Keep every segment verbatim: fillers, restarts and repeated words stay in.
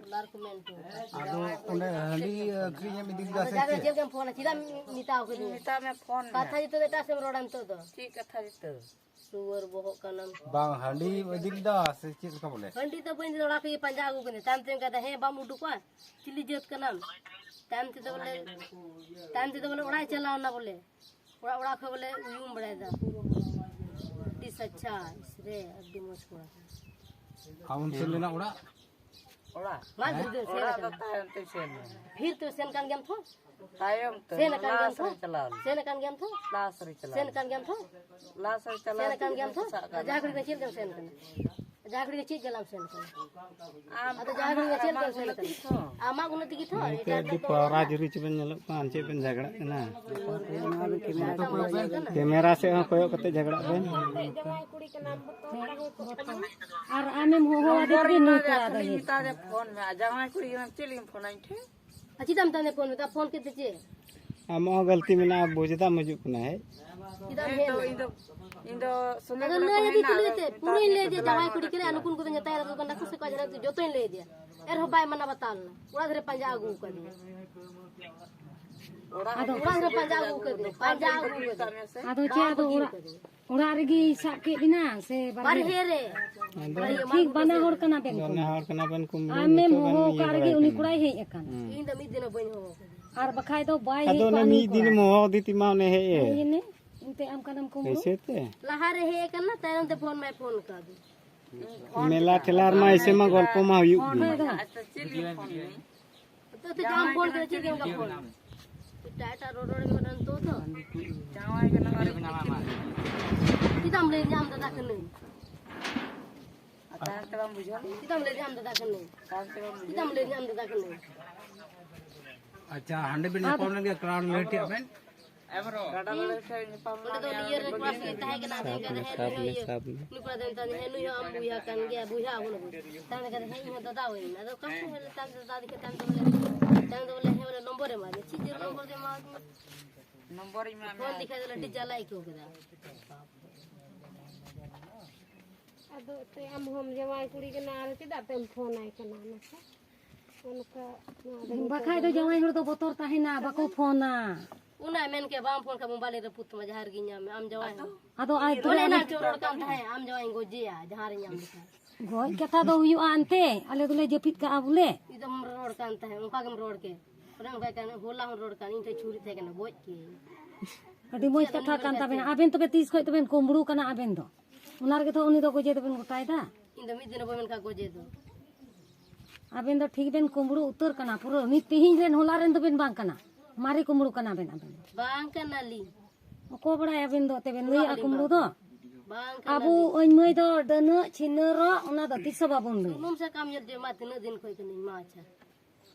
ᱚᱱᱟ ᱨᱮᱠᱚ ᱢᱮᱱ ᱦᱚᱴᱚ ᱟᱠᱟᱫᱟ᱾ ᱟᱫᱚ ᱚᱸᱰᱮ ᱦᱟᱺᱰᱤ ᱟᱹᱠᱷᱨᱤᱧ ᱮᱢ ᱤᱫᱤ ᱞᱮᱫᱟ ᱥᱮ ᱟᱫᱚ ᱪᱮᱫ? ᱪᱮᱫ ᱞᱮᱠᱟᱢ ᱯᱷᱳᱱᱟ? ᱪᱮᱫᱟᱜ ᱮᱢ ᱢᱮᱛᱟᱣ ᱠᱟᱫᱤᱧᱟ? ᱢᱮᱛᱟᱜ ᱢᱮ ᱯᱷᱳᱱ ᱢᱮ᱾ ᱠᱟᱛᱷᱟ ᱡᱩᱛᱟᱹ ᱫᱚ ᱮᱴᱟᱜ ᱥᱮᱫ ᱮᱢ ᱨᱚᱲᱟ ᱱᱤᱛᱚᱜ ᱫᱚ᱾ ᱪᱮᱫ ᱠᱟᱛᱷᱟ ᱡᱩᱛᱟᱹ? ᱥᱩᱣᱟᱹᱨ ᱵᱚᱦᱚᱜ ᱠᱟᱱᱟᱢ᱾ ᱵᱟᱝ, ᱦᱟᱺᱰᱤ ᱤᱫᱤ ᱞᱮᱫᱟ ᱥᱮ ᱪᱮᱫ ᱞᱮᱠᱟ ᱵᱚᱞᱮ? ᱦᱟᱺᱰᱤ ᱫᱚ ᱵᱟᱹᱧ ᱤᱫᱤ ᱞᱮᱫᱟ, ᱚᱲᱟᱜ ᱠᱷᱚᱡ ᱜᱮ ᱯᱟᱸᱡᱟ ᱟᱹᱜᱩ ᱠᱟᱹᱫᱟᱹᱧ᱾ ᱛᱟᱭᱚᱢ ᱛᱮ ᱢᱮᱛᱟᱭ ᱠᱟᱱᱟ, "ᱦᱮᱸ, ᱵᱟᱢ ᱩᱰᱩᱠᱚᱜᱼᱟ? ᱪᱤᱞᱤ ᱡᱟᱹᱛ ᱠᱟᱱᱟᱢ?" ᱛᱟᱭᱚᱢ ᱛᱮᱫᱚ ᱵᱚᱞᱮ, ᱛᱟᱭᱚᱢ ᱛᱮᱫᱚ ᱵᱚᱞᱮ ᱚᱲᱟᱜ ᱮ ᱪᱟᱞᱟᱣ ᱮᱱᱟ ᱵᱵᱚᱞᱮ᱾ ᱚᱲᱟᱜ, ᱚᱲᱟᱜ ᱠᱷᱚᱡ ᱵᱚᱞᱮ ᱩᱭᱩᱝ ᱵᱟᱲᱟᱭᱮᱫᱟ᱾ ᱟᱹᱰᱤ ᱥᱟᱪᱪᱷᱟ, ᱤᱥ ᱨᱮ, ᱟᱹᱰᱤ ᱢᱚᱡᱽ ᱠᱚᱲᱟ ᱠᱟᱱᱟ᱾ ᱟᱢ ᱥᱮᱱ ᱞᱮᱱᱟ ᱚᱲᱟᱜ? ᱚᱲᱟᱜ? ᱢᱟ ᱦᱮᱸ? ᱫᱩᱨᱜᱟᱹ, ᱥᱮᱱ ᱚᱲᱟᱜ ᱫᱚ ᱟᱠᱟᱱᱟ᱾ ᱛᱟᱭᱚᱢ ᱛᱮ ᱥᱮᱱ ᱮᱱᱟ᱾ ᱯᱷᱤᱨ ᱛᱚ ᱥᱮᱱ ᱠᱟᱱ ᱜᱮᱭᱟᱢ ᱛᱚ? ᱛᱟᱭᱚᱢ ᱛᱮ, ᱥᱮᱱ ᱟᱠᱟᱱ ᱜᱮᱭᱟᱢ ᱞᱟᱥ ᱛᱚ? ᱨᱮ ᱪᱟᱞᱟᱣ ᱞᱮᱱᱟ᱾ ᱥᱮᱱ ᱟᱠᱟᱱ ᱜᱮᱭᱟᱢ ᱛᱚ? ᱞᱟᱥ ᱨᱮ ᱪᱟᱞᱟᱣ ᱥᱮᱱ ᱟᱠᱟᱱ ᱞᱮᱱᱟ᱾ ᱜᱮᱭᱟᱢ ᱛᱚ? ᱥᱟᱵ ᱠᱟᱜ ᱡᱟᱦᱟᱸ ᱜᱷᱟᱹᱲᱤᱡ ᱫᱚ ᱪᱮᱫ ᱞᱮᱠᱟᱢ ᱥᱮᱱ ᱠᱟᱱᱟ? ᱡᱟᱦᱟᱸ ᱜᱷᱟᱹᱲᱤᱡ ᱫᱚ ᱪᱮᱫ ᱡᱟᱞᱟᱢ ᱥᱮᱱ ᱠᱟᱱᱟ? ᱟᱢ ᱟᱫᱚ ᱡᱟᱦᱟᱸ ᱜᱷᱟᱹᱲᱤᱡ ᱫᱚ ᱪᱮᱫ ᱞᱮᱠᱟᱢ ᱥᱮᱱ ᱠᱟᱱᱟ? ᱟᱢᱟᱜ ᱩᱱᱱᱚᱛᱤ ᱜᱮ ᱛᱚ᱾ ᱟᱢᱟᱜ ᱩᱱᱱᱚᱛᱤ ᱜᱮ ᱛᱚ, ᱱᱤᱛᱚᱜ ᱮᱴᱟᱜ ᱟᱹᱰᱤ ᱫᱚ ᱯᱟᱣᱨᱟ ᱡᱩᱨᱤ ᱪᱚᱵᱮᱱ ᱧᱮᱞᱚᱜ ᱠᱟᱱ, ᱪᱮᱫ ᱵᱮᱱ ᱡᱷᱟᱜᱽᱲᱟᱜ ᱠᱟᱱᱟ? ᱠᱮᱢᱮᱨᱟ ᱥᱮᱫ ᱦᱚᱸ ᱠᱚᱭᱚᱜ ᱠᱟᱛᱮ ᱡᱷᱟᱜᱽᱲᱟᱜ ᱵᱮᱱ᱾ ᱟᱨ ᱟᱢᱮᱢ ᱦᱚᱦᱚ ᱟᱫᱮ ᱛᱮᱜᱮ ᱱᱩᱭ ᱠᱚᱲᱟ ᱫᱚ ᱦᱮᱡ ᱢᱮᱛᱟ ᱫᱮ ᱯᱷᱳᱱ ᱢᱮ᱾ ᱟᱨ ᱡᱟᱶᱟᱭ ᱠᱩᱲᱤ ᱠᱟᱱᱟᱢ, ᱪᱮᱫ ᱞᱟᱹᱜᱤᱫ ᱮᱢ ᱯᱷᱳᱱᱟ ᱤᱧ ᱴᱷᱮᱱ? ᱟᱨ ᱪᱮᱫᱟᱜ ᱮᱢ ᱢᱮᱛᱟᱫᱮ ᱯᱷᱳᱱ ᱢᱮ? ᱛᱟ ᱯᱷᱳᱱ ᱠᱮᱫ ᱛᱮ ᱪᱮᱫ? ᱟᱢᱟᱜ ᱦᱚᱸ ᱜᱟᱹᱞᱛᱤ ᱢᱮᱱᱟᱜᱼᱟ, ᱵᱩᱡᱽ ᱮᱫᱟᱢ, ᱦᱤᱡᱩᱜ ᱠᱟᱱᱟ ᱦᱮᱡ᱾ ᱪᱮᱫᱟᱜ ᱮᱢ ᱦᱮᱡ ᱤᱧ ᱫᱚ, ᱮᱱᱟ? ᱤᱧ ᱫᱚ, ᱤᱧ ᱫᱚ ᱥᱚᱸᱜᱮ ᱟᱫᱚ ᱠᱚᱨᱮ ᱞᱟᱹᱭ ᱠᱚ ᱟᱫᱮ ᱢᱮᱱᱟᱜ ᱛᱩᱞᱩᱡ ᱟᱠᱟᱫ ᱛᱮ, ᱠᱚᱣᱟ, ᱯᱩᱨᱟᱹᱧ ᱞᱟᱹᱭ ᱟᱫᱮᱭᱟ, ᱢᱮᱛᱟ ᱡᱟᱶᱟᱭ ᱠᱩᱲᱤ ᱠᱟᱱᱟᱭ, ᱱᱩᱠᱩ ᱠᱚᱫᱚ ᱧᱮᱛᱟᱭ ᱠᱟᱱᱟ ᱠᱚ ᱠᱟᱱᱟ ᱠᱚ ᱥᱮ ᱠᱚ ᱡᱟᱦᱟᱸᱭ ᱠᱚ ᱡᱚᱛᱚᱧ ᱞᱟᱹᱭ ᱟᱫᱮᱭᱟ᱾ ᱮᱱ ᱨᱮᱦᱚᱸ ᱵᱟᱭ ᱢᱟᱱᱟᱣ ᱵᱟᱛᱟᱣ ᱞᱮᱱᱟ᱾ ᱚᱲᱟᱜ ᱫᱷᱟᱨᱮ ᱯᱟᱸᱡᱟ ᱟᱹᱜᱩ ᱟᱠᱟᱫᱤᱧᱟ᱾ ᱚᱲᱟᱜ ᱟᱫᱚ ᱫᱷᱟᱨᱮ ᱚᱲᱟᱜ ᱫᱷᱟᱨᱮ ᱯᱟᱸᱡᱟ ᱟᱹᱜᱩ ᱟᱠᱟᱫᱤᱧᱟ, ᱯᱟᱸᱡᱟ ᱟᱹᱜᱩ ᱟᱠᱟᱫᱤᱧᱟ᱾ ᱟᱫᱚ ᱪᱮᱫ ᱟᱫᱚ ᱚᱲᱟᱜ, ᱚᱲᱟᱜ ᱨᱮᱜᱮ ᱥᱟᱵ ᱠᱮᱫ ᱵᱤᱱᱟ ᱥᱮ ᱵᱟᱨᱦᱮ? ᱵᱟᱨᱦᱮ ᱨᱮ᱾ ᱟᱫᱚ ᱵᱟᱨᱦᱮ ᱴᱷᱤᱠ ᱢᱟᱱ ᱵᱟᱱᱟ ᱦᱚᱲ ᱠᱟᱱᱟ ᱵᱮᱱ ᱠᱚ᱾ ᱵᱟᱱᱟ ᱦᱚᱲ ᱠᱟᱱᱟ ᱵᱮᱱ ᱠᱩᱢᱵᱽᱲᱩ, ᱟᱢᱮᱢ ᱱᱤᱛᱚᱜ ᱵᱮᱱ ᱦᱚᱦᱚ ᱤᱭᱟᱹ ᱟᱠᱟᱫ ᱵᱟᱲᱟᱭ ᱨᱮᱜᱮ ᱩᱱᱤ ᱠᱟᱱᱟ᱾ ᱠᱚᱲᱟᱭ ᱦᱮᱡ ᱟᱠᱟᱱᱟ᱾ ᱦᱩᱸ᱾ ᱤᱧ ᱫᱚ ᱢᱤᱫ ᱫᱤᱱ ᱦᱚᱸ ᱵᱟᱹᱧ ᱦᱚᱦᱚ ᱟᱠᱟᱫᱮᱭᱟ᱾ ᱟᱨ ᱵᱟᱠᱷᱟᱡ ᱫᱚ ᱵᱟᱭ ᱟᱫᱚ ᱦᱮᱡ ᱚᱱᱮ ᱠᱚᱜᱼᱟ ᱱᱩᱭ ᱢᱤᱫ ᱫᱤᱱ ᱠᱚᱲᱟ᱾ ᱦᱚᱦᱚ ᱟᱫᱮ ᱛᱮᱢᱟ ᱚᱱᱮ ᱦᱮᱡ ᱮᱱ᱾ ᱦᱮᱡ ᱮᱱᱮ, ᱮᱱᱛᱮ ᱟᱢ ᱠᱟᱱᱟᱢ ᱠᱩᱢᱵᱽᱲᱩ᱾ ᱮᱭᱥᱮ ᱛᱮ? ᱞᱟᱦᱟ ᱨᱮ ᱦᱮᱡ ᱟᱠᱟᱱᱟ, ᱛᱟᱭᱚᱢ ᱛᱮ ᱯᱷᱳᱱ ᱢᱟᱭ ᱯᱷᱳᱱ ᱟᱠᱟᱫ᱾ ᱢᱮᱞᱟ ᱴᱷᱮᱞᱟ ᱨᱮᱢᱟ ᱮᱭᱥᱮ ᱢᱟ ᱜᱚᱞᱯᱚ ᱢᱟ ᱦᱩᱭᱩᱜ ᱜᱮ᱾ ᱟᱪᱪᱷᱟ, ᱪᱮᱫ ᱞᱟᱹᱜᱤᱫ ᱯᱷᱳᱱ ᱢᱮ? ᱛᱚ, ᱛᱚ, ᱡᱟᱦᱟᱸ ᱯᱷᱳᱱ ᱠᱟᱱᱟ, ᱪᱮᱫ ᱞᱟᱹᱜᱤᱫ ᱯᱷᱳᱱ? ᱮᱴᱟᱜ, ᱮᱴᱟᱜ ᱨᱚᱲ ᱨᱚᱲ ᱜᱮ ᱢᱮᱱᱟᱜᱼᱟ ᱱᱤᱛᱚᱜ ᱫᱚ᱾ ᱡᱟᱶᱟᱭ ᱠᱟᱱᱟ ᱟᱨ ᱪᱮᱫ ᱞᱟᱹᱜᱤᱫ? ᱪᱮᱫᱟᱜ ᱮᱢ ᱞᱟᱹᱭ ᱧᱟᱢ ᱫᱟ ᱠᱟᱹᱱᱟᱹᱧ? ᱟᱨ ᱛᱟᱭᱚᱢ ᱛᱮ ᱵᱟᱢ ᱵᱩᱡᱷᱟᱹᱣ? ᱪᱮᱫᱟᱜ ᱮᱢ ᱞᱟᱹᱭ ᱧᱟᱢ ᱫᱟ ᱠᱟᱹᱱᱟᱹᱧ? ᱛᱟᱭᱚᱢ ᱛᱮ ᱵᱟᱢ ᱵᱩᱡᱷᱟᱹᱣ? ᱪᱮᱫᱟᱜ ᱮᱢ ᱞᱟᱹᱭ ᱧᱟᱢ ᱫᱟ ᱠᱟᱹᱱᱟᱹᱧ? ᱟᱪᱪᱟ, ᱦᱟᱸᱰᱮ ᱵᱤᱱ ᱧᱟᱯᱟᱢ ᱞᱮᱱ ᱜᱮᱭᱟ, ᱠᱨᱟᱣᱩᱰ ᱞᱮᱴ ᱮᱫ ᱵᱮᱱ? ᱜᱟᱰᱟ ᱞᱟᱹᱲᱦᱟᱹᱭ ᱴᱷᱮᱱ ᱧᱟᱯᱟᱢ ᱚᱸᱰᱮ ᱫᱚ ᱞᱮᱱᱟ᱾ ᱱᱤᱭᱟᱹ ᱨᱮ ᱠᱚᱲᱟ ᱥᱟᱶ ᱛᱟᱦᱮᱸ ᱠᱟᱱᱟ, ᱥᱟᱵ ᱟᱫᱚᱧ ᱢᱮ, ᱢᱮᱱᱫᱟ, ᱦᱮᱸ, ᱥᱟᱵ ᱱᱩᱭ ᱢᱮ, ᱦᱚᱸ, ᱥᱟᱵ ᱢᱮ᱾ ᱱᱩᱭ ᱠᱚᱲᱟ ᱫᱚᱭ ᱢᱮᱛᱟᱫᱤᱧᱟ, "ᱦᱮᱸ, ᱱᱩᱭ ᱦᱚᱸ ᱟᱢ ᱵᱚᱭᱦᱟ ᱠᱟᱱ ᱜᱮᱭᱟ, ᱵᱚᱭᱦᱟ ᱟᱵᱚᱱ ᱟᱵᱚ᱾" ᱛᱟᱭᱚᱢ ᱛᱮ ᱢᱮᱛᱟᱫᱤᱧᱟ, "ᱦᱮᱸ, ᱤᱧ ᱦᱚᱸ ᱫᱟᱫᱟ ᱦᱩᱭ ᱮᱱᱟ᱾" ᱟᱫᱚ ᱚᱠᱟ ᱠᱷᱚᱱ ᱦᱩᱭ ᱮᱱᱟ? ᱛᱟᱭᱚᱢ ᱛᱮᱫᱚ ᱫᱟᱫᱟ ᱫᱤᱠᱷᱮ ᱛᱟᱭᱚᱢ ᱛᱮ ᱵᱚᱞᱮ, ᱛᱟᱭᱚᱢ ᱛᱮ ᱵᱚᱞᱮ, ᱦᱮᱸ, ᱵᱚᱞᱮ, ᱱᱚᱢᱵᱚᱨ ᱮ ᱮᱢᱟᱫᱤᱧᱟ᱾ ᱱᱚᱢᱵᱚᱨ ᱤᱧ ᱮᱢᱟᱫ ᱯᱷᱳᱱ ᱢᱮᱭᱟ᱾ ᱫᱤᱠᱷᱟᱭ ᱫᱚ ᱟᱹᱰᱤ ᱡᱟᱞᱟᱭ ᱟᱹᱭᱠᱟᱹᱣ ᱠᱮᱫᱟ᱾ ᱟᱫᱚ ᱮᱱᱛᱮᱫ ᱟᱢ ᱦᱚᱸᱢ ᱡᱟᱶᱟᱭ ᱠᱩᱲᱤ ᱠᱟᱱᱟ, ᱟᱨ ᱪᱮᱫᱟᱜ ᱛᱮᱢ ᱯᱷᱳᱱ ᱟᱭ ᱠᱟᱱᱟ ᱚᱱᱟ ᱠᱚ? ᱵᱟᱠᱷᱟᱡ ᱫᱚ ᱡᱟᱶᱟᱭ ᱦᱚᱲ ᱫᱚ ᱵᱚᱛᱚᱨ ᱛᱟᱦᱮᱱᱟ, ᱵᱟᱠᱚ ᱯᱷᱳᱱᱟ᱾ ᱚᱱᱟ ᱢᱮᱱ ᱠᱮ ᱵᱟᱢ ᱯᱷᱳᱱ ᱠᱷᱟᱱ ᱢᱳᱵᱟᱭᱤᱞ ᱨᱮ ᱨᱟᱹᱯᱩᱫ ᱛᱟᱢᱟ, ᱡᱟᱦᱟᱸ ᱨᱮᱜᱮ ᱧᱟᱢ ᱢᱮ, ᱟᱢ ᱡᱟᱶᱟᱭ ᱦᱚᱲ᱾ ᱟᱫᱚ ᱟᱡ ᱚᱱᱮ ᱚᱱᱟ ᱪᱚ ᱨᱚᱲ ᱠᱟᱱ ᱛᱟᱦᱮᱸᱫ, ᱟᱢ ᱡᱟᱶᱟᱭ ᱤᱧ ᱜᱚᱡᱮᱭᱟ ᱡᱟᱦᱟᱸ ᱨᱮ ᱧᱟᱢ ᱞᱮᱠᱷᱟᱱ᱾ ᱜᱚᱡ ᱠᱟᱛᱷᱟ ᱫᱚ ᱦᱩᱭᱩᱜᱼᱟ ᱮᱱᱛᱮ, ᱟᱞᱮ ᱫᱚᱞᱮ ᱡᱟᱹᱯᱤᱫ ᱠᱟᱜᱼᱟ ᱵᱚᱞᱮ᱾ ᱤᱧ ᱫᱚᱢ ᱨᱚᱲ ᱠᱟᱱ ᱛᱟᱦᱮᱸᱫ, ᱚᱱᱠᱟ ᱜᱮᱢ ᱨᱚᱲ ᱠᱮᱫ᱾ ᱚᱱᱮ ᱚᱱᱠᱟ ᱠᱟᱱ, ᱦᱚᱞᱟ ᱦᱚᱸ ᱨᱚᱲ ᱠᱟᱱ, ᱤᱧ ᱴᱷᱮᱱ ᱪᱷᱩᱨᱤ ᱛᱟᱦᱮᱸ ᱠᱟᱱᱟ, ᱜᱚᱡ ᱠᱮᱭᱟᱹᱧ᱾ ᱟᱹᱰᱤ ᱢᱚᱡᱽ ᱠᱟᱛᱷᱟ ᱠᱟᱱ ᱛᱟᱵᱮᱱᱟ᱾ ᱟᱵᱮᱱ ᱛᱚᱵᱮ ᱛᱤᱥ ᱠᱷᱚᱡ ᱛᱚᱵᱮᱱ ᱠᱩᱢᱵᱽᱲᱩ ᱠᱟᱱᱟ ᱟᱵᱮᱱ ᱫᱚ? ᱚᱱᱟ ᱨᱮᱜᱮ ᱛᱚ ᱩᱱᱤ ᱫᱚ ᱜᱚᱡᱮ ᱫᱚᱵᱮᱱ ᱜᱚᱴᱟᱭᱮᱫᱟ᱾ ᱤᱧ ᱫᱚ ᱢᱤᱫ ᱫᱤᱱ ᱦᱚᱸ ᱵᱟᱹᱧ ᱢᱮᱱ ᱠᱟᱜ ᱜᱚᱡᱮ ᱫᱚ᱾ ᱟᱵᱮᱱ ᱫᱚ ᱴᱷᱤᱠ ᱵᱮᱱ ᱠᱩᱢᱵᱽᱲᱩ ᱩᱛᱟᱹᱨ ᱠᱟᱱᱟ ᱯᱩᱨᱟᱹ᱾ ᱱᱤᱛ ᱛᱮᱦᱮᱧ ᱨᱮᱱ ᱦᱚᱞᱟ ᱨᱮᱱ ᱫᱚᱵᱮᱱ ᱵᱟᱝ ᱠᱟᱱᱟ, ᱢᱟᱨᱮ ᱠᱩᱢᱵᱽᱲᱩ ᱠᱟᱱᱟ ᱵᱮᱱ ᱟᱵᱮᱱ ᱫᱚ᱾ ᱵᱟᱝ ᱠᱟᱱᱟᱞᱤᱧ᱾ ᱚᱠᱚᱭ ᱵᱟᱲᱟᱭ ᱟᱵᱮᱱ ᱫᱚ ᱛᱮᱵᱮᱱ ᱞᱟᱹᱭᱟ ᱠᱩᱢᱵᱽᱲᱩ ᱫᱚ? ᱵᱟᱝ ᱠᱟᱱᱟᱞᱤᱧ᱾ ᱟᱵᱚ ᱟᱹᱧ ᱢᱟᱹᱭ ᱫᱚ ᱰᱟᱹᱱᱟᱹᱜ ᱪᱷᱤᱱᱟᱹᱨᱚᱜ ᱚᱱᱟ ᱫᱚ ᱛᱤᱥ ᱦᱚᱸ ᱵᱟᱵᱚᱱ ᱞᱟᱹᱭᱟ᱾ ᱥᱩᱱᱩᱢ ᱥᱟᱠᱟᱢ ᱧᱮᱞ ᱡᱮ ᱢᱟ ᱛᱤᱱᱟᱹᱜ ᱫᱤᱱ ᱠᱷᱚᱡ ᱠᱟᱹᱱᱟᱹᱧ ᱢᱟ, ᱟᱪᱪᱷᱟ᱾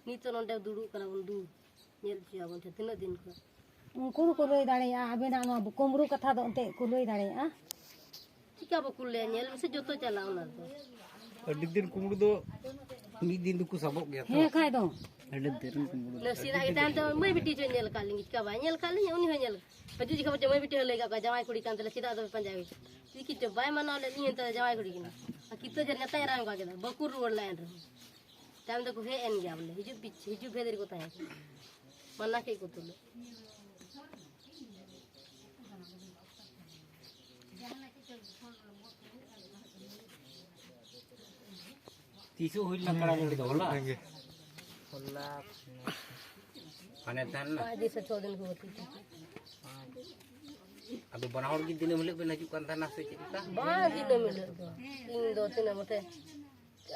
ᱱᱤᱛᱚᱜ ᱱᱚᱰᱮ ᱫᱩᱲᱩᱵ ᱠᱟᱱᱟ ᱵᱚᱱ, ᱫᱩ ᱧᱮᱞ ᱦᱚᱪᱚᱭᱟᱵᱚᱱ ᱛᱤᱱᱟᱹᱜ ᱫᱤᱱ ᱠᱷᱚᱡ᱾ ᱩᱱᱠᱩ ᱫᱚᱠᱚ ᱞᱟᱹᱭ ᱫᱟᱲᱮᱭᱟᱜᱼᱟ, ᱟᱵᱮᱱᱟᱜ ᱱᱚᱣᱟ ᱠᱩᱢᱵᱽᱲᱩ ᱠᱟᱛᱷᱟ ᱫᱚ ᱮᱱᱛᱮᱫ ᱠᱚ ᱞᱟᱹᱭ ᱫᱟᱲᱮᱭᱟᱜᱼᱟ᱾ ᱪᱤᱠᱟ ᱵᱟᱠᱚ ᱞᱟᱹᱭᱟ? ᱧᱮᱞ ᱢᱮᱥᱮ, ᱡᱚᱛᱚ ᱪᱟᱞᱟᱜᱼᱟ ᱚᱱᱟ ᱫᱚ᱾ ᱟᱹᱰᱤ ᱫᱤᱱ ᱠᱩᱢᱵᱽᱲᱩ ᱫᱚ ᱢᱤᱫ ᱫᱤᱱ ᱫᱚᱠᱚ ᱥᱟᱵᱚᱜ ᱜᱮᱭᱟ ᱛᱚ᱾ ᱦᱮᱸ, ᱠᱷᱟᱡ ᱫᱚ᱾ ᱟᱹᱰᱤ ᱫᱤᱱ ᱠᱩᱢᱵᱽᱲᱩ ᱫᱚ᱾ ᱱᱟᱥᱮᱱᱟᱜ ᱜᱮ ᱛᱟᱭᱚᱢ ᱛᱮ ᱢᱟᱹᱭ ᱵᱤᱴᱤ ᱪᱚᱭ ᱧᱮᱞ ᱟᱠᱟᱫ ᱞᱤᱧ, ᱪᱤᱠᱟ ᱵᱟᱭ ᱧᱮᱞ ᱟᱠᱟᱫ ᱞᱤᱧ? ᱩᱱᱤ ᱦᱚᱸᱭ ᱧᱮᱞ ᱦᱤᱡᱩᱜ ᱡᱚᱠᱷᱚᱱ ᱡᱟᱶᱟᱭ ᱵᱤᱴᱤ ᱦᱚᱸ ᱞᱟᱹᱭ ᱠᱟᱜ ᱠᱚᱣᱟ, ᱡᱟᱶᱟᱭ ᱠᱩᱲᱤ ᱠᱟᱱ ᱛᱟᱞᱮ, ᱪᱮᱫᱟᱜ ᱫᱚ ᱯᱟᱸᱡᱟ ᱜᱮ? ᱪᱤᱠᱤ ᱪᱚ ᱵᱟᱭ ᱢᱟᱱᱟᱣ ᱞᱮᱫ ᱞᱤᱧ, ᱮᱱᱛᱮ ᱡᱟᱶᱟᱭ ᱠᱩᱲᱤ ᱠᱟᱱᱟ᱾ ᱟᱨ ᱠᱤᱛᱟᱹ ᱡᱮ ᱱᱮᱛᱟᱭ ᱨᱟᱝ ᱠᱚ ᱠᱮᱫᱟ, ᱵᱟᱠᱚ ᱨᱩᱣᱟᱹᱲ ᱞᱮᱱ ᱨᱮᱦᱚᱸ᱾ ᱛᱟᱭᱚᱢ ᱫᱚᱠᱚ ᱦᱮᱡ ᱮᱱ ᱜᱮᱭᱟ ᱵᱚᱞᱮ, ᱦᱤᱡᱩᱜ ᱯᱤᱪ-, ᱦᱤᱡᱩᱜ ᱵᱷᱮᱫ ᱨᱮᱠᱚ ᱛᱟᱦᱮᱸ ᱠᱟᱱᱟ᱾ ᱢᱟᱱᱟ ᱠᱮᱫ ᱠᱚ ᱛᱩᱞᱩᱡ᱾ ᱛᱤᱥᱚᱜ ᱦᱩᱭ ᱞᱮᱱᱟ ᱠᱟᱲᱟ ᱡᱟᱹᱲᱤ ᱫᱚ? ᱦᱚᱞᱟ? ᱦᱚᱞᱟ᱾ ᱦᱟᱱᱮ ᱛᱟᱦᱮᱱ ᱱᱟ? ᱯᱟᱸᱪ ᱫᱤᱱ ᱥᱮ ᱪᱷᱚ ᱫᱤᱱ ᱠᱚ ᱵᱟᱹᱛᱤ ᱠᱮᱫᱟ᱾ ᱟᱫᱚ ᱵᱟᱱᱟ ᱦᱚᱲ ᱜᱮ ᱫᱤᱱᱟᱹᱢ ᱦᱤᱞᱳᱜ ᱵᱮᱱ ᱦᱤᱡᱩᱜ ᱠᱟᱱ ᱛᱟᱦᱮᱱᱟ ᱥᱮ ᱪᱮᱫ ᱞᱮᱠᱟ? ᱵᱟᱝ, ᱫᱤᱱᱟᱹᱢ ᱦᱤᱞᱳᱜ ᱫᱚ᱾ ᱤᱧ ᱫᱚ ᱛᱤᱱᱟᱹᱜ ᱢᱚᱴᱷᱮ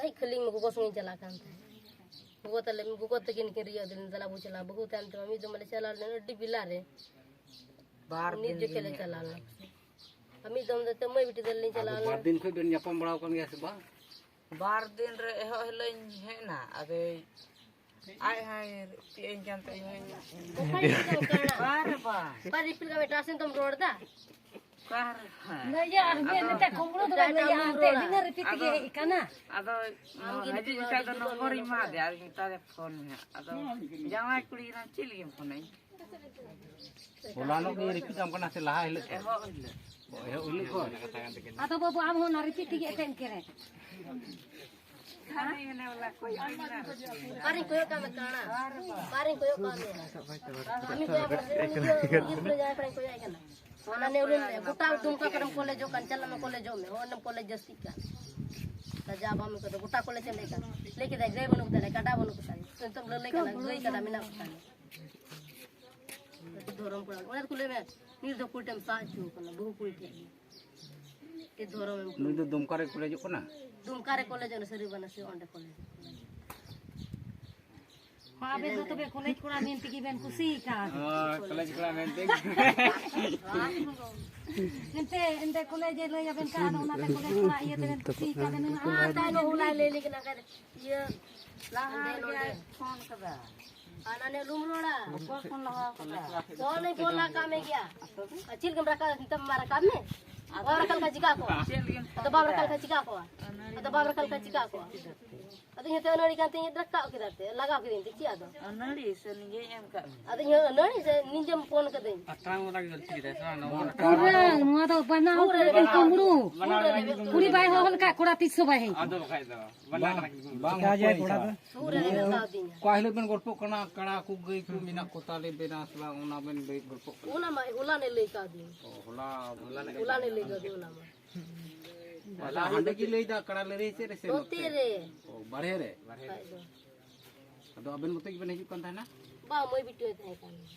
ᱟᱡ ᱠᱷᱟᱹᱞᱤ ᱤᱧ ᱜᱚᱜᱚ ᱥᱚᱸᱜᱮᱧ ᱪᱟᱞᱟᱜ ᱠᱟᱱ ᱛᱟᱦᱮᱸᱫ᱾ ᱜᱚᱜᱚ ᱛᱟᱞᱮ, ᱜᱚᱜᱚ ᱛᱟᱹᱠᱤᱱ ᱠᱤᱱ ᱨᱤᱭᱟᱹᱣ ᱫᱤᱱ, ᱫᱮᱞᱟ ᱵᱚ ᱪᱟᱞᱟᱜᱼᱟ᱾ ᱵᱟᱹᱦᱩ ᱛᱟᱭᱚᱢ ᱛᱮᱢᱟ ᱢᱤᱫ ᱫᱚᱢ ᱢᱟᱞᱮ ᱪᱟᱞᱟᱣ ᱞᱮᱱ ᱟᱹᱰᱤ ᱵᱮᱞᱟ ᱨᱮ᱾ ᱵᱟᱨ ᱱᱤᱛ ᱫᱤᱱ ᱡᱚᱠᱷᱮᱡ ᱞᱮ ᱞᱤᱧ ᱪᱟᱞᱟᱣ ᱞᱮᱱᱟ᱾ ᱟᱨ ᱢᱤᱫ ᱫᱚᱢ ᱫᱚ ᱛᱮ ᱢᱟᱹᱭ ᱵᱤᱴᱤ ᱛᱟᱞᱮ ᱞᱤᱧ ᱟᱫᱚ ᱪᱟᱞᱟᱣ ᱵᱟᱨ ᱞᱮᱱᱟ᱾ ᱫᱤᱱ ᱠᱷᱚᱡ ᱵᱮᱱ ᱧᱟᱯᱟᱢ ᱵᱟᱲᱟ ᱟᱠᱟᱱ ᱜᱮᱭᱟ ᱥᱮ ᱵᱟᱝ? ᱵᱟᱨ ᱫᱤᱱ ᱨᱮ ᱮᱦᱚᱵ ᱦᱤᱞᱳᱜ ᱤᱧ ᱦᱮᱡ ᱮᱱᱟ, ᱟᱫᱚ ᱟᱡ ᱦᱚᱸᱭ ᱨᱤᱯᱤᱫ ᱟᱹᱧ ᱠᱟᱱ ᱛᱟᱦᱮᱸᱫ᱾ ᱚᱠᱟᱨᱮ ᱨᱤᱯᱤᱫ ᱟᱢ ᱠᱟᱱᱟ? ᱵᱟᱨ ᱵᱟᱨ᱾ ᱚᱠᱟ ᱨᱤᱯᱤᱫ ᱠᱟᱢ, ᱮᱴᱟᱜ ᱥᱮᱱ ᱫᱚᱢ ᱨᱚᱲ ᱮᱫᱟ? ᱚᱠᱟ ᱨᱮ ᱦᱚᱸ? ᱱᱩᱭ ᱡᱮ ᱟᱨ ᱢᱤᱫ ᱟᱫᱚ ᱱᱚᱛᱮ ᱠᱩᱢᱵᱽᱲᱩ ᱫᱚ ᱮᱴᱟᱜ ᱞᱟᱹᱭᱟ ᱮᱴᱟᱜ ᱮᱱᱛᱮ, ᱨᱚᱲ ᱵᱤᱱᱟᱹ ᱮᱫᱟ᱾ ᱨᱤᱯᱤᱫ ᱛᱮᱜᱮ ᱟᱫᱚ ᱦᱮᱡ ᱟᱠᱟᱱᱟ᱾ ᱟᱫᱚ ᱟᱢ ᱜᱮ ᱦᱤᱡᱩᱜ ᱨᱤᱯᱤᱫ ᱡᱚᱠᱷᱟᱡ ᱫᱚ ᱨᱤᱯᱤᱫ ᱱᱚᱢᱵᱚᱨ ᱤᱧ ᱮᱢᱟ ᱫᱮᱭᱟ, ᱟᱫᱚ ᱢᱮᱛᱟ ᱫᱮ ᱯᱷᱳᱱ ᱢᱮ ᱦᱟᱸᱜ᱾ ᱟᱫᱚ ᱡᱟᱶᱟᱭ ᱠᱩᱲᱤ ᱠᱟᱱᱟ, ᱪᱮᱫ ᱞᱟᱹᱜᱤᱫ ᱮᱢ ᱯᱷᱳᱱ ᱟᱹᱧ? ᱦᱚᱞᱟᱱᱚᱜ ᱜᱮ ᱨᱤᱯᱤᱴ ᱟᱢ ᱠᱟᱱᱟ ᱥᱮ ᱞᱟᱦᱟ ᱦᱤᱞᱳᱜ ᱠᱷᱚᱱ? ᱮᱦᱚᱵ ᱦᱤᱞᱳᱜ᱾ ᱚ, ᱮᱦᱚᱵ ᱦᱤᱞᱳᱜ ᱠᱷᱚᱱ? ᱟᱫᱚ ᱵᱟᱹᱵᱩ, ᱟᱢ ᱦᱚᱸ ᱚᱱᱟ ᱨᱤᱯᱤᱴ ᱛᱮᱜᱮ ᱮᱴᱮᱱ ᱠᱮᱨᱮ᱾ ᱚᱠᱟᱨᱤᱧ ᱠᱚᱭᱚᱜ ᱠᱟᱜ ᱢᱮ ᱠᱟᱬᱟ? ᱚᱠᱟᱨᱤᱧ ᱠᱚᱭᱚᱜ ᱠᱟᱜ ᱢᱮ? ᱟᱢᱤᱧ ᱠᱚᱭᱚᱜ ᱠᱟᱜ ᱢᱮ, ᱤᱭᱟᱹ, ᱤᱭᱟᱹ ᱯᱩᱨᱟᱹ ᱡᱟᱦᱟᱸᱭ ᱠᱚᱲᱟᱧ ᱠᱚᱭᱚᱜ ᱟᱭ ᱠᱟᱱᱟ᱾ ᱚᱱᱟ ᱱᱮ ᱩᱱᱤ ᱜᱚᱴᱟ ᱫᱩᱢᱠᱟ ᱠᱚᱨᱮᱢ ᱠᱚᱞᱮᱡᱚᱜ ᱠᱟᱱ, ᱪᱟᱞᱟᱜ ᱢᱮ ᱠᱚᱞᱮᱡᱚᱜ ᱢᱮ, ᱚᱸᱰᱮᱢ ᱠᱚᱞᱮᱡᱽ ᱡᱟᱹᱥᱛᱤᱜ ᱠᱟᱱ᱾ ᱞᱟᱡᱟᱣ ᱵᱟᱢ ᱟᱹᱭᱠᱟᱹᱣ ᱫᱟ? ᱜᱚᱴᱟ ᱠᱚᱞᱮᱡᱽ ᱮᱢ ᱞᱟᱹᱭ ᱠᱟᱱ, ᱞᱟᱹᱭ ᱠᱮᱫᱟᱭ ᱜᱟᱹᱭ ᱵᱟᱹᱱᱩᱜ ᱠᱚᱛᱟᱞᱮ, ᱠᱟᱰᱟ ᱵᱟᱹᱱᱩᱜ ᱠᱚᱛᱟᱞᱮ, ᱱᱤᱛᱚᱜ ᱞᱟᱹᱞᱟᱹᱭ ᱠᱟᱱᱟ ᱜᱟᱹᱭ ᱠᱟᱰᱟ ᱢᱮᱱᱟᱜ ᱠᱚᱛᱟᱞᱮ᱾ ᱫᱷᱚᱨᱚᱢ ᱠᱚᱲᱟ, ᱚᱱᱟ ᱫᱚᱠᱚ ᱞᱟᱹᱭ ᱢᱮ, ᱱᱤᱛ ᱫᱚ ᱠᱩᱲᱤ ᱴᱷᱮᱱ ᱥᱟᱦᱟ ᱦᱚᱪᱚ ᱠᱟᱱᱟ, ᱵᱟᱹᱦᱩ ᱠᱩᱲᱤ ᱴᱷᱮᱱ ᱜᱮ᱾ ᱪᱮᱫ ᱫᱷᱚᱨᱚᱢ ᱮᱢ ᱱᱩᱭ ᱫᱚ ᱫᱩᱢᱠᱟ ᱨᱮ ᱠᱚᱞᱮᱡᱚᱜ ᱠᱟᱱᱟ? ᱫᱩᱢᱠᱟ ᱨᱮ ᱠᱚᱞᱮᱡᱚᱜ ᱠᱟᱱᱟ, ᱥᱟᱹᱨᱤ ᱵᱟᱱᱟᱨᱥᱤ ᱚᱸᱰᱮ ᱠᱚᱞᱮᱡᱚᱜ ᱠᱟᱱᱟ᱾ ᱦᱚᱸ, ᱟᱵᱮᱱ ᱫᱚ ᱛᱚᱵᱮ ᱠᱚᱞᱮᱡᱽ ᱠᱚᱲᱟ ᱢᱮᱱ ᱛᱮᱜᱮ ᱵᱮᱱ ᱠᱩᱥᱤ ᱟᱠᱟᱫ᱾ ᱦᱚᱸ, ᱠᱚᱞᱮᱡᱽ ᱠᱚᱲᱟ ᱢᱮᱱ ᱛᱮᱜᱮ᱾ ᱮᱱᱛᱮ, ᱮᱱᱛᱮ ᱠᱚᱞᱮᱡᱽ ᱮ ᱞᱟᱹᱭ ᱟᱵᱮᱱ ᱠᱟᱱ, ᱚᱱᱟᱛᱮ ᱠᱚᱞᱮᱡᱽ ᱠᱚᱲᱟ ᱤᱭᱟᱹ ᱛᱮᱵᱮᱱ ᱠᱩᱥᱤ ᱟᱠᱟᱫ ᱵᱮᱱ᱾ ᱟᱨ ᱛᱟᱭᱱᱚᱢ ᱚᱱᱟᱭ ᱞᱟᱹᱭ ᱞᱮ ᱠᱟᱱᱟ, ᱤᱭᱟᱹ, ᱞᱟᱦᱟ ᱚᱸᱰᱮ ᱨᱮᱜᱮ ᱱᱚᱰᱮ᱾ ᱯᱷᱳᱱ ᱠᱟᱫᱟ᱾ ᱟᱨ ᱱᱟᱱᱮ ᱩᱞᱩᱢ ᱨᱚᱲᱟ᱾ ᱚᱠᱚᱭ ᱯᱷᱳᱱ ᱞᱟᱦᱟ ᱠᱟᱫᱟ? ᱯᱷᱳᱱ ᱞᱤᱧ ᱯᱷᱳᱱ ᱞᱟᱜ ᱠᱟᱜ ᱢᱮ ᱜᱮᱭᱟ᱾ ᱟᱨ ᱪᱮᱫ ᱞᱮᱠᱟᱢ ᱨᱟᱠᱟᱵ, ᱱᱤᱛᱚᱜ ᱢᱟ ᱨᱟᱠᱟᱵ ᱢᱮ᱾ ᱵᱟᱢ ᱨᱟᱠᱟᱵ ᱞᱮᱠᱷᱟᱱ ᱪᱤᱠᱟ ᱠᱚᱣᱟ? ᱪᱮᱫ ᱞᱟᱹᱜᱤᱫ ᱟᱫᱚ ᱵᱟᱢ ᱨᱟᱠᱟᱵ ᱞᱮᱠᱷᱟᱱ ᱪᱤᱠᱟ ᱠᱚᱣᱟ? ᱟᱫᱚ ᱵᱟᱢ ᱨᱟᱠᱟᱵ ᱞᱮᱠᱷᱟᱱ ᱪᱤᱠᱟ ᱠᱚᱣᱟ? ᱟᱫᱚ ᱤᱧ ᱦᱚᱸᱛᱚ ᱟᱹᱱᱟᱹᱲᱤ ᱠᱟᱱ ᱛᱤᱧ ᱨᱟᱠᱟᱵ ᱠᱮᱫᱟ ᱛᱮ, ᱞᱟᱜᱟᱣ ᱠᱤᱫᱟᱹᱧ ᱛᱮ ᱪᱮᱫ ᱟᱫᱚ? ᱟᱹᱱᱟᱹᱲᱤ ᱥᱮ ᱱᱤᱡᱮᱧ ᱮᱢ ᱠᱟᱜ ᱢᱮ? ᱟᱫᱚ ᱤᱧ ᱦᱚᱸ ᱟᱹᱱᱟᱹᱲᱤ ᱥᱮ ᱱᱤᱡᱮᱢ ᱯᱷᱳᱱ ᱠᱟᱹᱫᱟᱹᱧ? ᱟᱛᱨᱟᱝ ᱵᱟᱞᱟ ᱜᱮ ᱜᱟᱹᱞᱛᱤ ᱠᱮᱫᱟᱭ ᱥᱮ ᱵᱟᱝ? ᱱᱚᱣᱟ ᱯᱩᱨᱟᱹ ᱱᱚᱣᱟ ᱫᱚ ᱵᱟᱱᱟ ᱦᱚᱲ ᱯᱩᱨᱟᱹ ᱠᱟᱹᱴᱤᱡ ᱠᱩᱢᱵᱽᱲᱩ᱾ ᱯᱩᱨᱟᱹ ᱨᱮᱵᱮᱱ ᱠᱩᱲᱤ ᱵᱟᱭ ᱦᱚᱦᱚ ᱞᱮᱠᱷᱟᱡ ᱠᱚᱲᱟ ᱛᱤᱥ ᱦᱚᱸ ᱵᱟᱭ ᱦᱮᱡ᱾ ᱟᱫᱚ ᱵᱟᱠᱷᱟᱡ ᱫᱚ ᱵᱟᱱᱟ ᱦᱚᱲ ᱠᱤᱱ ᱠᱩᱢᱵᱽᱲᱩ᱾ ᱵᱟᱝ ᱪᱤᱠᱟ ᱡᱟᱭ ᱠᱚᱲᱟ ᱫᱚ? ᱯᱩᱨᱟᱹ ᱨᱮᱵᱮᱱ ᱠᱟᱣᱫᱤᱧᱟ᱾ ᱚᱠᱟ ᱦᱤᱞᱳᱜ ᱵᱮᱱ ᱜᱚᱞᱯᱚᱜ ᱠᱟᱱᱟ, ᱠᱟᱲᱟ ᱠᱚ ᱜᱟᱹᱭ ᱠᱚ ᱢᱮᱱᱟᱜ ᱠᱚ ᱛᱟᱞᱮ ᱵᱮᱱᱟ ᱥᱮ ᱵᱟᱝ, ᱚᱱᱟ ᱵᱮᱱ ᱞᱟᱹᱭ ᱜᱚᱞᱯᱚᱜ ᱠᱟᱱᱟ᱾ ᱚᱱᱟ ᱢᱟ ᱦᱚᱞᱟ ᱱᱮ ᱞᱟᱹᱭ ᱠᱟᱣᱫᱤᱧ᱾ ᱚ, ᱦᱚᱞᱟ, ᱦᱚᱞᱟ ᱱᱮ ᱦᱚᱞᱟ ᱱᱮ ᱞᱟᱹᱭ ᱠᱟᱣᱫᱤᱧ ᱚᱱᱟ ᱢᱟ᱾ ᱟᱪᱪᱷᱟ, ᱦᱟᱸᱰᱮ ᱜᱮ ᱞᱟᱹᱭ ᱫᱟ, ᱠᱟᱲᱟ ᱞᱟᱹᱲᱦᱟᱹᱭ ᱥᱮᱫ ᱨᱮ ᱥᱮ ᱱᱚᱛᱮ ᱱᱚᱛᱮ? ᱨᱮ᱾ ᱚ, ᱵᱟᱨᱦᱮ ᱨᱮ? ᱠᱷᱟᱡ ᱫᱚ᱾ ᱟᱫᱚ ᱟᱵᱮᱱ ᱢᱚᱛᱚ ᱜᱮᱵᱮᱱ ᱦᱤᱡᱩᱜ ᱠᱟᱱ ᱛᱟᱦᱮᱱᱟ? ᱵᱟᱝ, ᱢᱟᱹᱭ ᱵᱤᱴᱤ ᱦᱚᱸᱭ ᱛᱟᱦᱮᱸ ᱠᱟᱱ ᱜᱮᱭᱟ᱾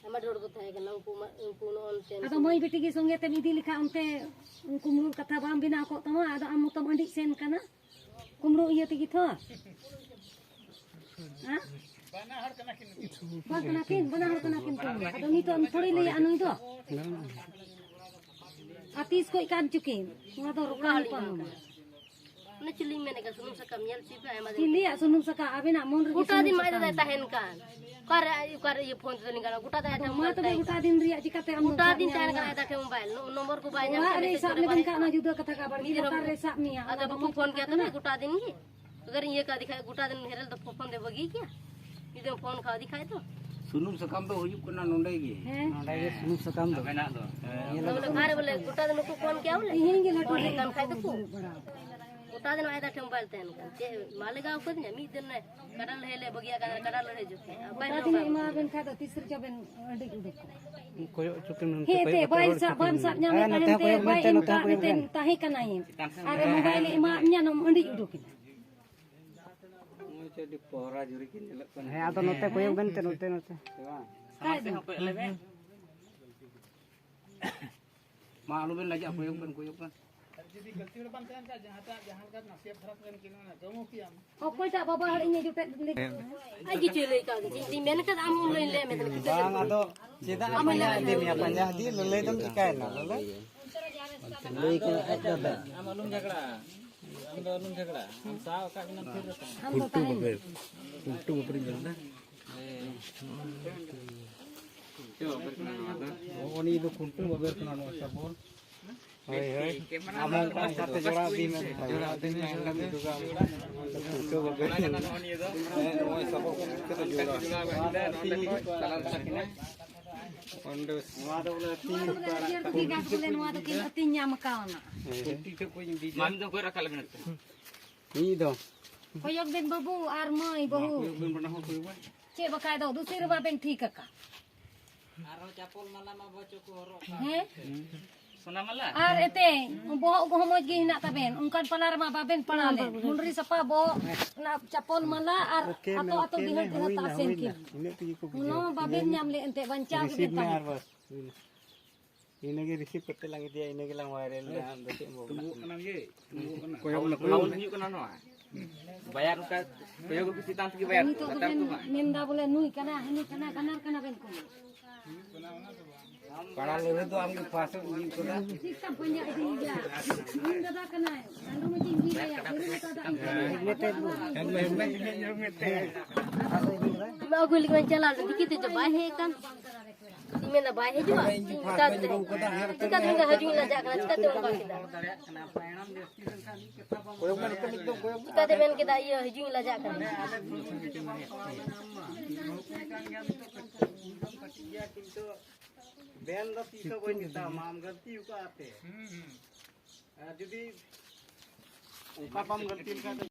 ᱟᱭᱢᱟ ᱰᱷᱮᱨ ᱠᱚ ᱛᱟᱦᱮᱸ ᱠᱟᱱᱟ, ᱩᱱᱠᱩ ᱢᱟ, ᱩᱱᱠᱩ ᱱᱚᱜᱼᱚ ᱱᱚᱛᱮ ᱟᱫᱚ ᱢᱟᱹᱭ ᱵᱤᱴᱤ ᱜᱮ ᱥᱚᱸᱜᱮ ᱛᱮᱢ ᱤᱫᱤ ᱞᱮᱠᱷᱟᱱ ᱚᱱᱛᱮ ᱩᱱᱠᱩ ᱢᱩᱞ ᱠᱟᱛᱷᱟ ᱵᱟᱝ ᱵᱮᱱᱟᱣ ᱠᱚᱜ ᱛᱟᱢᱟ, ᱟᱫᱚ ᱟᱢ ᱢᱚᱛᱚᱢ ᱟᱹᱰᱤᱡ ᱥᱮᱱ ᱠᱟᱱᱟ᱾ ᱠᱩᱢᱵᱽᱲᱩ ᱤᱭᱟᱹ ᱛᱮᱜᱮ ᱛᱚ᱾ ᱦᱮᱸ? ᱵᱟᱝ ᱠᱟᱱᱟ ᱠᱤᱱ, ᱵᱟᱱᱟ ᱦᱚᱲ ᱠᱟᱱᱟ ᱠᱤᱱ ᱛᱚ᱾ ᱟᱫᱚ ᱱᱤᱛᱚᱜ ᱮᱢ ᱛᱷᱚᱲᱤ ᱞᱟᱹᱭᱟ ᱱᱩᱭ ᱫᱚ᱾ ᱟᱨ ᱛᱤᱥ ᱠᱷᱚᱡ ᱠᱟᱱ ᱪᱚ ᱠᱤᱱ? ᱱᱚᱣᱟ ᱫᱚ ᱨᱚᱠᱟ ᱦᱚᱯᱚᱱ ᱠᱟᱱᱟ᱾ ᱚᱱᱮ ᱪᱤᱞᱤᱧ ᱢᱮᱱᱮᱫ ᱠᱟᱱ, ᱥᱩᱱᱩᱢ ᱥᱟᱠᱟᱢ ᱧᱮᱞ ᱦᱚᱪᱚᱭ ᱯᱮ, ᱟᱭᱢᱟ ᱫᱤᱱ᱾ ᱪᱤᱞᱤᱭᱟᱜ ᱥᱩᱱᱩᱢ ᱥᱟᱠᱟᱢ? ᱟᱵᱮᱱᱟᱜ ᱢᱚᱱ ᱨᱮᱜᱮ ᱜᱚᱴᱟ ᱥᱩᱱᱩᱢ ᱫᱤᱱ ᱢᱟ ᱟᱡ ᱥᱟᱠᱟᱢ᱾ ᱫᱟᱫᱟᱭ ᱛᱟᱦᱮᱱ ᱠᱟᱱ᱾ ᱚᱠᱟᱨᱮ, ᱚᱠᱟᱨᱮ ᱤᱭᱟᱹ ᱯᱷᱳᱱ ᱛᱮᱫᱚ ᱞᱤᱧ ᱜᱟᱱᱚᱜ? ᱜᱚᱴᱟ ᱫᱤᱱ ᱟᱡ ᱫᱟᱫᱟ ᱢᱟ ᱴᱷᱮᱱ ᱢᱳᱵᱟᱭᱤᱞ ᱛᱟᱦᱮᱱ ᱠᱟᱱ᱾ ᱟᱫᱚ ᱢᱟ ᱛᱚᱵᱮ ᱜᱚᱴᱟ ᱫᱤᱱ ᱨᱮᱭᱟᱜ ᱪᱤᱠᱟᱛᱮ ᱟᱢ ᱫᱚᱢ ᱜᱚᱴᱟ ᱥᱟᱵ ᱫᱤᱱ ᱧᱟᱢ ᱨᱮᱭᱟᱜ ᱠᱟᱱᱟ? ᱟᱡ ᱫᱟ ᱴᱷᱮᱱ ᱢᱳᱵᱟᱭᱤᱞ? ᱱᱚ-, ᱱᱚᱢᱵᱚᱨ ᱠᱚ ᱵᱟᱭ ᱧᱟᱢ ᱚᱲᱟᱜ ᱠᱟᱱ ᱨᱮ ᱢᱮᱥᱮᱡᱽ ᱥᱟᱵ ᱠᱚᱨᱮ ᱞᱮᱵᱮᱱ ᱵᱟᱭ ᱠᱷᱟᱱ ᱚᱱᱟ ᱡᱩᱫᱟᱹ ᱠᱟᱛᱷᱟ ᱠᱟᱱᱟ, ᱵᱟᱲᱜᱮ ᱱᱤᱡᱮᱨ ᱞᱟᱛᱟᱨ ᱦᱚᱸ ᱨᱮ ᱥᱟᱵ ᱢᱮᱭᱟ, ᱟᱫᱚ ᱚᱱᱟ ᱫᱚ ᱵᱟᱠᱚ ᱵᱟᱝ ᱯᱷᱳᱱ ᱠᱟᱛᱷᱟ ᱠᱮᱭᱟ ᱛᱚᱵᱮ ᱠᱟᱱᱟ᱾ ᱜᱚᱴᱟ ᱫᱤᱱ ᱜᱮ? ᱟᱜᱟᱨ ᱤᱧ ᱤᱭᱟᱹ ᱠᱟᱜ ᱫᱤᱠᱷᱟᱡ, ᱜᱚᱴᱟ ᱫᱤᱱ ᱦᱮᱨᱮᱞ ᱫᱚ ᱯᱷᱳᱱ ᱫᱚ ᱵᱟᱹᱜᱤ ᱠᱮᱭᱟ? ᱡᱩᱫᱤᱢ ᱯᱷᱳᱱ ᱠᱷᱟᱡ ᱫᱤᱠᱷᱟᱡ ᱫᱚ᱾ ᱥᱩᱱᱩᱢ ᱥᱟᱠᱟᱢ ᱫᱚ ᱦᱩᱭᱩᱜ ᱠᱟᱱᱟ ᱱᱚᱰᱮ ᱜᱮ᱾ ᱦᱮᱸ᱾ ᱱᱚᱰᱮ ᱜᱮ ᱥᱩᱱᱩᱢ ᱥᱟᱠᱟᱢ ᱫᱚ᱾ ᱟᱵᱮᱱᱟᱜ ᱫᱚ᱾ ᱦᱮᱸ, ᱧᱮᱞ ᱵᱚᱞᱮ ᱟᱵᱮᱱ᱾ ᱚᱠᱟᱨᱮ ᱵᱚᱞᱮ ᱜᱚᱴᱟ ᱫᱤᱱ ᱠᱚ ᱯᱷᱳᱱ ᱠᱮᱭᱟ ᱵᱚᱞᱮ? ᱛᱤᱦᱤᱧ ᱜᱮ ᱞᱟᱹᱴᱩ ᱯᱷᱳᱱ ᱜᱮ᱾ ᱠᱟᱱ ᱠᱷᱟᱡ ᱫᱚᱠᱚ᱾ ᱜᱚᱴᱟ ᱜᱚᱴᱟ ᱫᱤᱱ ᱟᱡ ᱫᱟ ᱴᱷᱮᱱ ᱢᱳᱵᱟᱭᱤᱞ ᱛᱟᱦᱮᱱ ᱠᱟᱱ᱾ ᱪᱮᱫ ᱢᱟ ᱞᱟᱜᱟᱣ ᱠᱟᱫᱤᱧᱟ? ᱢᱤᱫ ᱫᱤᱱ ᱨᱮ ᱠᱟᱰᱟ ᱞᱟᱹᱲᱦᱟᱹᱭ ᱞᱮ ᱵᱟᱹᱜᱤᱭᱟᱜ ᱠᱟᱱᱟ, ᱠᱟᱰᱟ ᱞᱟᱹᱲᱦᱟᱹᱭ ᱡᱚᱠᱷᱮᱡ᱾ ᱟᱨ ᱵᱟᱭ ᱜᱚᱴᱟ ᱫᱤᱱ ᱮᱢᱟ ᱵᱮᱱ ᱠᱷᱟᱡ ᱫᱚ ᱛᱤᱥ ᱨᱮᱪᱚ ᱵᱮᱱ ᱟᱹᱰᱤ ᱩᱰᱩᱠᱚᱜᱼᱟ᱾ ᱠᱚᱭᱚᱜ ᱦᱚᱪᱚ ᱠᱤᱱ ᱦᱟᱱᱛᱮ, ᱦᱮᱸ, ᱠᱚᱭᱚᱜ ᱛᱮ ᱠᱟᱛᱮ ᱵᱟᱭ ᱠᱚᱭᱚᱜ ᱥᱟᱵ, ᱦᱚᱪᱚ ᱵᱟᱢ ᱠᱤᱱ᱾ ᱥᱟᱵ ᱧᱟᱢᱮ ᱦᱮᱸ, ᱱᱚᱛᱮ ᱛᱟᱦᱮᱱ ᱦᱚᱸ ᱛᱮ ᱠᱚᱭᱚᱜ ᱵᱟᱭ ᱵᱮᱱ ᱛᱮ, ᱮᱢ ᱱᱚᱛᱮ ᱦᱚᱸ ᱠᱟᱜ ᱢᱮ ᱠᱚᱭᱚᱜ ᱛᱮ ᱵᱮᱱ᱾ ᱛᱟᱦᱮᱸ ᱠᱟᱱᱟᱭᱮ᱾ ᱟᱨ ᱢᱳᱵᱟᱭᱤᱞ ᱮ ᱮᱢᱟᱫ ᱢᱮᱭᱟ, ᱱᱚᱢ ᱟᱹᱰᱤ ᱩᱰᱩᱠ ᱮᱱᱟ᱾ ᱱᱚᱜᱼᱚᱭ ᱪᱮᱫ ᱟᱹᱰᱤ ᱯᱚᱦᱨᱟ ᱡᱩᱨᱤ ᱠᱤᱱ ᱧᱮᱞᱚᱜ ᱠᱟᱱᱟ᱾ ᱦᱮᱸ, ᱟᱫᱚ ᱱᱚᱛᱮ ᱠᱚᱭᱚᱜ ᱵᱮᱱ ᱛᱮ, ᱱᱚᱛᱮ, ᱱᱚᱛᱮ᱾ ᱥᱮ ᱵᱟᱝ? ᱥᱟᱢᱟᱝ ᱥᱮᱫ ᱦᱚᱸ ᱠᱚᱭᱚᱜ ᱞᱮ ᱢᱮ᱾ ᱢᱟ ᱟᱞᱚᱵᱮᱱ ᱞᱟᱡᱟᱜᱼᱟ, ᱠᱚᱭᱚᱜ ᱵᱮᱱ, ᱠᱚᱭᱚᱜ ᱵᱮᱱ᱾ ᱡᱩᱫᱤ ᱜᱟᱹᱞᱛᱤ ᱦᱚᱲ ᱵᱟᱝ ᱛᱟᱦᱮᱱ ᱠᱷᱟᱱ, ᱡᱟᱦᱟᱸᱴᱟᱜ ᱡᱟᱦᱟᱸ ᱞᱮᱠᱟ ᱱᱟᱥᱮᱭᱟᱜ ᱫᱷᱟᱨᱟ ᱛᱟᱦᱮᱱ ᱠᱤᱱ, ᱚᱱᱟ ᱜᱟᱹᱢᱩ ᱠᱮᱭᱟᱢ᱾ ᱚᱠᱚᱭᱴᱟᱜ ᱵᱟᱵᱟ ᱦᱚᱲ ᱤᱧ ᱡᱚᱴᱮᱫ ᱞᱮᱫ? ᱟᱡ ᱜᱮ ᱪᱮᱫ ᱞᱟᱹᱭ ᱠᱟᱜ ᱜᱮ, ᱪᱮᱫ ᱤᱧ ᱢᱮᱱ ᱠᱟᱫᱟ? ᱟᱢ ᱩᱱ ᱞᱟᱹᱭ ᱢᱮ ᱛᱟᱦᱞᱮ, ᱪᱤᱠᱟᱹ ᱵᱟᱝ, ᱟᱫᱚ ᱪᱮᱫᱟᱜ ᱟᱢ ᱮᱢ ᱯᱟᱸᱡᱟ ᱞᱟᱹᱭ ᱤᱫᱤ ᱢᱮᱭᱟ? ᱯᱟᱸᱡᱟ ᱤᱫᱤ ᱞᱟᱹᱞᱟᱹᱭ ᱫᱚᱢ ᱪᱤᱠᱟᱹᱭᱮᱱᱟ, ᱞᱟᱹᱞᱟᱹᱭ? ᱞᱟᱹᱭ ᱠᱟᱜ ᱟᱡ ᱫᱟᱫᱟ᱾ ᱟᱢ ᱟᱞᱚᱢ ᱡᱷᱟᱜᱽᱲᱟᱜᱼᱟ, ᱟᱢ ᱫᱚ ᱟᱞᱚᱢ ᱡᱷᱟᱜᱽᱲᱟᱜᱼᱟ, ᱟᱢ ᱥᱟᱵ ᱟᱠᱟᱫ ᱠᱤᱱᱟᱢ ᱛᱷᱤᱨ ᱨᱮ᱾ ᱟᱢ ᱫᱚ ᱛᱟᱦᱮᱱ ᱢᱮ᱾ ᱩᱞᱴᱩ ᱵᱟᱯᱮ ᱧᱮᱞ ᱮᱫᱟ? ᱦᱮᱸ᱾ ᱱᱚᱜᱼᱚ ᱱᱤᱭᱟᱹ ᱫᱚ ᱠᱷᱩᱱᱴᱟᱹᱣ ᱵᱟᱵᱮᱨ ᱠᱟᱱᱟ, ᱱᱚᱣᱟ ᱥᱟᱵᱚᱱ᱾ ᱦᱳᱭ, ᱦᱳᱭ᱾ ᱟᱢ ᱦᱚᱸ ᱚᱱᱠᱟ ᱥᱟᱛᱮ ᱡᱚᱲᱟᱣ ᱤᱫᱤ ᱢᱮ᱾ ᱡᱚᱲᱟᱣ ᱤᱫᱤ ᱢᱮ, ᱡᱚᱲᱟᱣ ᱤᱫᱤ ᱢᱮ᱾ ᱠᱷᱩᱱᱴᱟᱹᱣ ᱵᱟᱵᱮᱨ᱾ ᱦᱮᱸ, ᱱᱚᱜᱼᱚᱭ ᱥᱟᱵᱚᱱ ᱠᱚ ᱢᱤᱫ ᱠᱟᱛᱮ ᱡᱚᱲᱟᱣ᱾ ᱚᱸᱰᱮ ᱱᱚᱣᱟ ᱫᱚ ᱵᱚᱞᱮ ᱛᱤᱱ ᱱᱚᱣᱟ ᱫᱚ ᱵᱚᱞᱮ ᱱᱚᱣᱟ ᱫᱚ ᱠᱤᱱ ᱟᱹᱛᱤᱧ ᱧᱟᱢ ᱠᱟᱣᱱᱟ᱾ ᱢᱟᱢᱤ ᱫᱚ ᱚᱠᱚᱭ ᱨᱟᱠᱟᱵ ᱞᱮ ᱢᱮᱱᱮᱫ ᱛᱟᱦᱮᱸ? ᱢᱤᱫ ᱫᱚ᱾ ᱠᱚᱭᱚᱜ ᱵᱮᱱ ᱵᱟᱹᱵᱩ ᱟᱨ ᱢᱟᱹᱭ ᱵᱟᱹᱦᱩ᱾ ᱠᱚᱭᱚᱜ ᱵᱮᱱ ᱵᱟᱱᱟ ᱦᱚᱲ ᱠᱚᱭᱚᱜ ᱵᱮᱱ᱾ ᱪᱮᱫ ᱵᱟᱠᱷᱟᱡ ᱫᱚ ᱫᱩᱥᱤ ᱨᱮ ᱵᱟᱵᱮᱱ ᱴᱷᱤᱠ ᱟᱠᱟᱫ᱾ ᱟᱨᱦᱚᱸ ᱪᱟᱯᱚᱞ ᱢᱟᱞᱟ ᱢᱟ ᱵᱚᱪᱚ ᱠᱚ ᱦᱚᱨᱚᱜ ᱠᱟᱜ᱾ ᱦᱮᱸ? ᱥᱚᱱᱟ ᱢᱟᱞᱟ? ᱟᱨ ᱮᱛᱮ ᱵᱚᱦᱚᱜ ᱠᱚᱦᱚᱸ ᱢᱚᱡᱽ ᱜᱮ ᱦᱮᱱᱟᱜ ᱛᱟᱵᱮᱱ, ᱚᱱᱠᱟᱱ ᱯᱟᱞᱟ ᱨᱮᱢᱟ ᱵᱟᱵᱮᱱ ᱯᱟᱲᱟᱣ ᱞᱮᱱ᱾ ᱢᱩᱱᱰᱨᱤ ᱥᱟᱯᱷᱟ ᱵᱚᱦᱚᱜ, ᱚᱱᱟ ᱪᱟᱯᱚᱞ ᱢᱟᱞᱟ ᱟᱨ ᱟᱛᱚ ᱟᱛᱚ ᱵᱤᱦᱟᱹ ᱛᱮᱦᱟᱸ ᱛᱟᱥᱮᱱ ᱠᱤᱱ᱾ ᱤᱱᱟᱹᱜ ᱛᱮᱜᱮ ᱠᱚ ᱵᱩᱡᱷᱟᱹᱣ᱾ ᱚᱱᱟ ᱵᱟᱵᱮᱱ ᱧᱟᱢ ᱞᱮᱫ ᱮᱱᱛᱮ ᱵᱟᱧᱪᱟᱣ ᱜᱮᱵᱮᱱ ᱨᱤᱥᱤᱵᱷ ᱢᱮ ᱛᱟᱦᱮᱸ᱾ ᱟᱨ ᱵᱟᱥ᱾ ᱤᱱᱟᱹᱜᱮ ᱨᱤᱥᱤᱵᱷ ᱠᱟᱛᱮ ᱞᱟᱝ ᱤᱫᱤᱭᱟ, ᱤᱱᱟᱹ ᱜᱮᱞᱟᱝ ᱵᱷᱟᱭᱨᱟᱞ ᱮᱫᱟ᱾ ᱟᱢ ᱫᱚ ᱪᱮᱫ ᱮᱢ ᱵᱟᱲᱟᱭᱟ? ᱠᱚᱭᱚᱜ ᱢᱮ, ᱠᱚᱭᱚᱜ ᱢᱮ᱾ ᱦᱩᱭᱩᱜ ᱠᱟᱱᱟ ᱱᱚᱣᱟ᱾ ᱵᱟᱭᱟᱨ ᱚᱱᱠᱟ ᱠᱚᱭᱚᱜ ᱠᱚ ᱪᱮᱛᱟᱱ ᱛᱮᱜᱮ ᱵᱟᱭᱟᱨ ᱱᱤᱛᱚᱜ ᱞᱟᱛᱟᱨ ᱫᱚᱵᱮᱱ ᱫᱚ ᱵᱟᱝ᱾ ᱢᱮᱱᱫᱟ ᱵᱚᱞᱮ ᱱᱩᱭ ᱠᱟᱱᱟ, ᱦᱟᱹᱱᱤ ᱠᱟᱱᱟ, ᱠᱟᱱᱟᱨ ᱠᱟᱱᱟ ᱵᱮᱱ ᱠᱚ᱾ ᱯᱟᱲᱟ ᱞᱟᱹᱲᱦᱟᱹᱭ ᱫᱚ ᱟᱢ ᱜᱮ ᱯᱷᱟᱥᱴ ᱮᱢ ᱤᱫᱤ ᱠᱟᱫᱟ᱾ ᱴᱷᱤᱠ ᱛᱟᱢ ᱯᱟᱸᱡᱟ ᱤᱫᱤᱭᱮᱭᱟ᱾ ᱤᱧ ᱫᱟᱫᱟ ᱠᱟᱱᱟᱭ᱾ ᱪᱟᱸᱫᱚ ᱢᱟᱹᱪᱤ ᱤᱧ ᱞᱟᱹᱭᱟ᱾ ᱵᱩᱨᱩ ᱞᱮᱠᱟ ᱫᱟᱜ ᱤᱧ ᱞᱟᱹᱭᱟ᱾ ᱢᱟ ᱟᱹᱜᱩᱭ ᱞᱟᱹᱜᱤᱫ ᱢᱟ ᱪᱟᱞᱟᱣ ᱞᱮᱱ, ᱪᱤᱠᱟᱹᱛᱮ ᱪᱚ ᱵᱟᱭ ᱦᱮᱡ ᱟᱠᱟᱱ᱾ ᱤᱧ ᱢᱮᱱᱫᱟ, "ᱵᱟᱭ ᱦᱤᱡᱩᱜᱼᱟ?" ᱤᱧ ᱢᱮᱛᱟᱫ ᱛᱮ, ᱪᱤᱠᱟᱹᱛᱮ ᱢᱮᱱᱫᱟ, "ᱦᱤᱡᱩᱜ ᱤᱧ ᱞᱟᱡᱟᱜ ᱠᱟᱱᱟ", ᱪᱤᱠᱟᱹᱛᱮ ᱚᱱᱠᱟ ᱠᱮᱫᱟ? ᱪᱤᱠᱟᱹᱛᱮ ᱢᱮᱱ ᱠᱮᱫᱟ, "ᱤᱭᱟᱹ, ᱦᱤᱡᱩᱜ ᱤᱧ ᱞᱟᱡᱟᱜ ᱠᱟᱱᱟ"? ᱵᱮᱱ ᱫᱚ ᱛᱤᱥ ᱦᱚᱸ ᱵᱟᱹᱧ ᱢᱮᱛᱟᱢᱟ, ᱟᱢ ᱜᱟᱹᱞᱛᱤ ᱟᱠᱟᱫ ᱛᱮ᱾ ᱟᱨ ᱡᱩᱫᱤ ᱚᱱᱠᱟ ᱵᱟᱢ ᱜᱟᱹᱞᱛᱤ ᱞᱮᱠᱷᱟᱱ ᱫᱚ